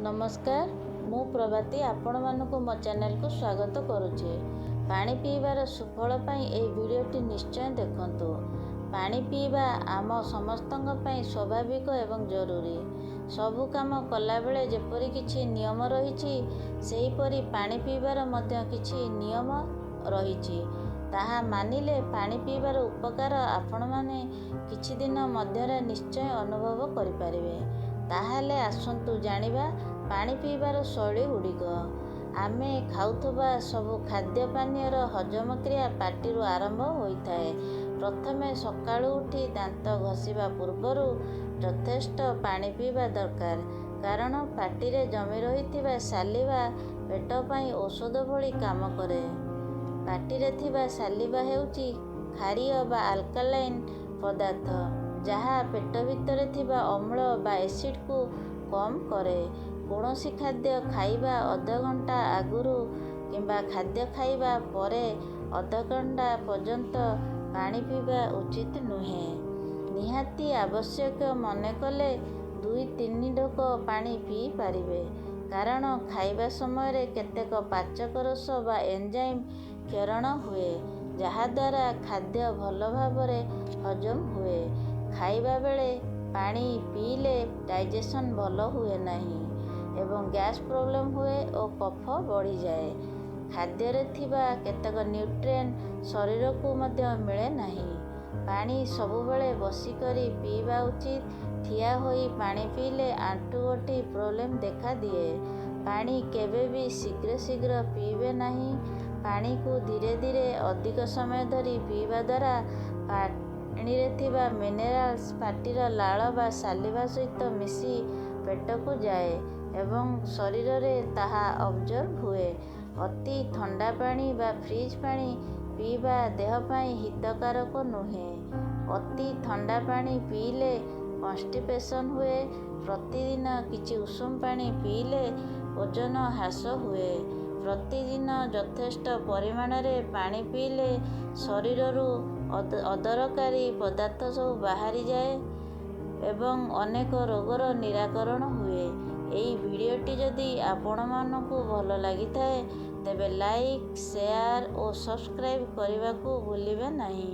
ନମସ୍କାର, ମୁଁ ପ୍ରଭାତୀ ଆପଣମାନଙ୍କୁ ମୋ ଚ୍ୟାନେଲକୁ ସ୍ୱାଗତ କରୁଛି। ପାଣି ପିଇବାର ସୁଫଳ ପାଇଁ ଏହି ଭିଡ଼ିଓଟି ନିଶ୍ଚୟ ଦେଖନ୍ତୁ। ପାଣି ପିଇବା ଆମ ସମସ୍ତଙ୍କ ପାଇଁ ସ୍ୱାଭାବିକ ଏବଂ ଜରୁରୀ। ସବୁ କାମ କଲାବେଳେ ଯେପରି କିଛି ନିୟମ ରହିଛି, ସେହିପରି ପାଣି ପିଇବାର ମଧ୍ୟ କିଛି ନିୟମ ରହିଛି। ତାହା ମାନିଲେ ପାଣି ପିଇବାର ଉପକାର ଆପଣମାନେ କିଛି ଦିନ ମଧ୍ୟରେ ନିଶ୍ଚୟ ଅନୁଭବ କରିପାରିବେ। ତାହେଲେ ଆସନ୍ତୁ ଜାଣିବା ପାଣି ପିଇବାର ଶୈଳୀ ଗୁଡ଼ିକ। ଆମେ ଖାଉଥିବା ସବୁ ଖାଦ୍ୟ ପାନୀୟର ହଜମ କ୍ରିୟା ପାଟିରୁ ଆରମ୍ଭ ହୋଇଥାଏ। ପ୍ରଥମେ ସକାଳୁ ଉଠି ଦାନ୍ତ ଘଷିବା ପୂର୍ବରୁ ଯଥେଷ୍ଟ ପାଣି ପିଇବା ଦରକାର, କାରଣ ପାଟିରେ ଜମି ରହିଥିବା ସାଲିଭା ପେଟ ପାଇଁ ଔଷଧ ଭଳି କାମ କରେ। ପାଟିରେ ଥିବା ସାଲିଭା ହେଉଛି କ୍ଷାରୀୟ ବା ଆଲକାଲାଇନ୍ ପଦାର୍ଥ, ଯାହା ପେଟ ଭିତରେ ଥିବା ଅମ୍ଳ ବା ଏସିଡ୍କୁ କମ୍ କରେ। କୌଣସି ଖାଦ୍ୟ ଖାଇବା ଅଧ ଘଣ୍ଟା ଆଗରୁ କିମ୍ବା ଖାଦ୍ୟ ଖାଇବା ପରେ ଅଧ ଘଣ୍ଟା ପର୍ଯ୍ୟନ୍ତ ପାଣି ପିଇବା ଉଚିତ ନୁହେଁ। ନିହାତି ଆବଶ୍ୟକ ମନେ କଲେ 2-3 ଢୋକ ପାଣି ପିଇପାରିବେ, କାରଣ ଖାଇବା ସମୟରେ କେତେକ ପାଚକ ରସ ବା ଏନଜାଇମ୍ କ୍ଷରଣ ହୁଏ, ଯାହାଦ୍ୱାରା ଖାଦ୍ୟ ଭଲ ଭାବରେ ହଜମ ହୁଏ। ଖାଇବା ବେଳେ ପାଣି ପିଇଲେ ଡାଇଜେସନ୍ ଭଲ ହୁଏ ନାହିଁ ଏବଂ ଗ୍ୟାସ୍ ପ୍ରୋବ୍ଲେମ୍ ହୁଏ ଓ କଫ ବଢ଼ିଯାଏ। ଖାଦ୍ୟରେ ଥିବା କେତେକ ନ୍ୟୁଟ୍ରିଏଣ୍ଟ ଶରୀରକୁ ମଧ୍ୟ ମିଳେ ନାହିଁ। ପାଣି ସବୁବେଳେ ବସିକରି ପିଇବା ଉଚିତ। ଠିଆ ହୋଇ ପାଣି ପିଇଲେ ଆଣ୍ଠୁଗଣ୍ଠି ପ୍ରୋବ୍ଲେମ୍ ଦେଖାଦିଏ। ପାଣି କେବେ ବି ଶୀଘ୍ର ଶୀଘ୍ର ପିଇବେ ନାହିଁ। ପାଣିକୁ ଧୀରେ ଧୀରେ ଅଧିକ ସମୟ ଧରି ପିଇବା ଦ୍ୱାରା ପାଣିରେ ଥିବା ମିନେରାଲ୍ସ ପାଟିର ଲାଳ ବା ସାଲିଭା ସହିତ ମିଶି ପେଟକୁ ଯାଏ ଏବଂ ଶରୀରରେ ତାହା ଅବଜର୍ଭ ହୁଏ। ଅତି ଥଣ୍ଡା ପାଣି ବା ଫ୍ରିଜ୍ ପାଣି ପିଇବା ଦେହ ପାଇଁ ହିତକାରକ ନୁହେଁ। ଅତି ଥଣ୍ଡା ପାଣି ପିଇଲେ କନଷ୍ଟିପେସନ୍ ହୁଏ। ପ୍ରତିଦିନ କିଛି ଉଷୁମ ପାଣି ପିଇଲେ ଓଜନ ହ୍ରାସ ହୁଏ। ପ୍ରତିଦିନ ଯଥେଷ୍ଟ ପରିମାଣରେ ପାଣି ପିଇଲେ ଶରୀରରୁ ଅଦରକାରୀ ପଦାର୍ଥ ସବୁ ବାହାରିଯାଏ ଏବଂ ଅନେକ ରୋଗର ନିରାକରଣ ହୁଏ। ଏହି ଭିଡ଼ିଓଟି ଯଦି ଆପଣମାନଙ୍କୁ ଭଲ ଲାଗିଥାଏ, ତେବେ ଲାଇକ୍, ସେୟାର ଓ ସବସ୍କ୍ରାଇବ୍ କରିବାକୁ ଭୁଲିବେ ନାହିଁ।